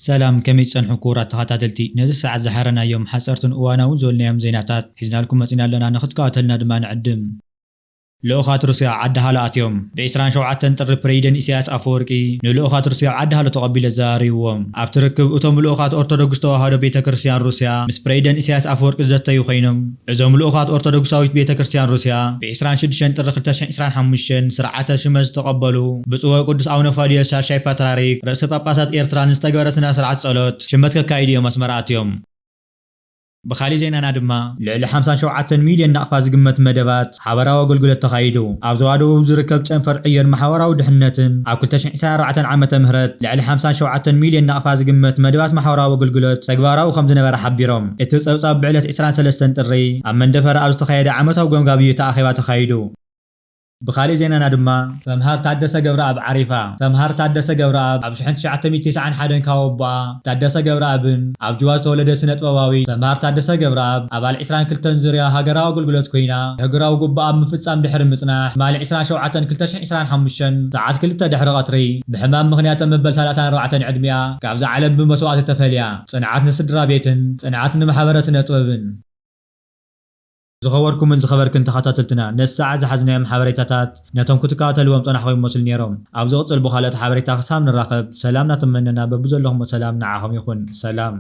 ሰላም፣ ከመይ ጸንሑ ክቡራት ተኸታተልቲ? ነዚ ሰዓት ዝሓረናዮም ሓጸርትን እዋናውን ዝበልናዮም ዜናታት ሒዝናልኩም መጺና ኣለና፣ ንኽትከታተልና ድማ ንዕድም። ልኡኻት ሩስያ ዓዲ ሃሎ ኣትዮም። ብ ዕስራን ሸውዓተን ጥሪ ፕሬዚደንት ኢሳያስ ኣፈወርቂ ንልኡኻት ሩስያ ኣብ ዓዲ ሃሎ ተቐቢሉ ኣዘራሪብዎም። ኣብቲ ርክብ እቶም ልኡኻት ኦርቶዶክስ ተዋህዶ ቤተ ክርስቲያን ሩስያ ምስ ፕሬዚደንት ኢሳያስ ኣፈወርቂ ዝዘተዩ ኮይኖም፣ እዞም ልኡኻት ኦርቶዶክሳዊት ቤተ ክርስቲያን ሩስያ ብ ዕስራን ሽዱሽተን ጥሪ ክልተ ሽሕን ዕስራን ሓሙሽተን ስርዓተ ሽመት ዝተቐበሉ ብፁዕ ወቅዱስ ኣቡነ ፋዲዮስ ሻድሻይ ፓትርያርክ ርእሰ ጳጳሳት ኤርትራ ንዝተገበረ ስነ ስርዓት ጸሎት ሽመት ከካይዱ እዮም ኣስመራ ኣትዮም። ብኻሊእ ዜናና ድማ ልዕሊ ሓምሳን ሸውዓተን ሚልዮን ናቕፋ ዝግመት መደባት ሓበራዊ ኣገልግሎት ተኻይዱ። ኣብ ዞባ ደቡብ ዝርከብ ጨንፈር ዕዮን ማሕበራዊ ድሕነትን ኣብ ክልተ ሽሕን ዕስራን ኣርባዕተን ዓመተ ምህረት ልዕሊ ሓምሳን ሸውዓተን ሚልዮን ናቕፋ ዝግመት መደባት ማሕበራዊ ኣገልግሎት ተግባራዊ ከም ዝነበረ ሓቢሮም። እቲ ጸብጻብ ብዕለት ዕስራን ሰለስተን ጥሪ ኣብ መንደፈራ ኣብ ዝተኻየደ ዓመታዊ ገምጋም እዩ እቲ ኣኼባ ተኻይዱ። ብኻሊእ ዜናና ድማ ሰምሃር ታደሰ ገብረኣብ ዓሪፋ። ሰምሃር ታደሰ ገብረኣብ ኣብ ሽሕን ትሽዓተ ሚእትን ተስዓን ሓደን ካብ ኣቦኣ ታደሰ ገብረኣብን ኣብ ጅዋ ዝተወለደ ስነ ጥበባዊ ሰምሃር ታደሰ ገብረኣብ ኣባል ዕስራን ክልተን ዙርያ ሃገራዊ ኣገልግሎት ኮይና፣ ንሃገራዊ ግቡኣ ኣብ ምፍጻም ድሕሪ ምጽናሕ፣ ትማሊ ዕስራን ሸውዓተን ክልተ ሽሕን ዕስራን ሓሙሽተን ሰዓት ክልተ ድሕሪ ቀትሪ ብሕማም ምኽንያት መበል ሰላሳን ኣርባዕተን ዕድሚኣ ካብዛ ዓለም ብመስዋእቲ ተፈልያ። ጽንዓት ንስድራ ቤትን ጽንዓት ንማሕበረ ስነ ጥበብን። ዝኸበርኩምን ዝኸበርክን ተኸታተልትና፣ ነዚ ሰዓት ዝሓዝናዮም ሓበሬታታት ነቶም ክትከታተልዎም ጸናሕኩም ይመስሉ ነይሮም። ኣብ ዝቕጽል ብኻልኦት ሓበሬታ ክሳብ ንራኸብ፣ ሰላም እናተመነና በብዘለኹሞ ሰላም ንዓኹም ይኹን። ሰላም።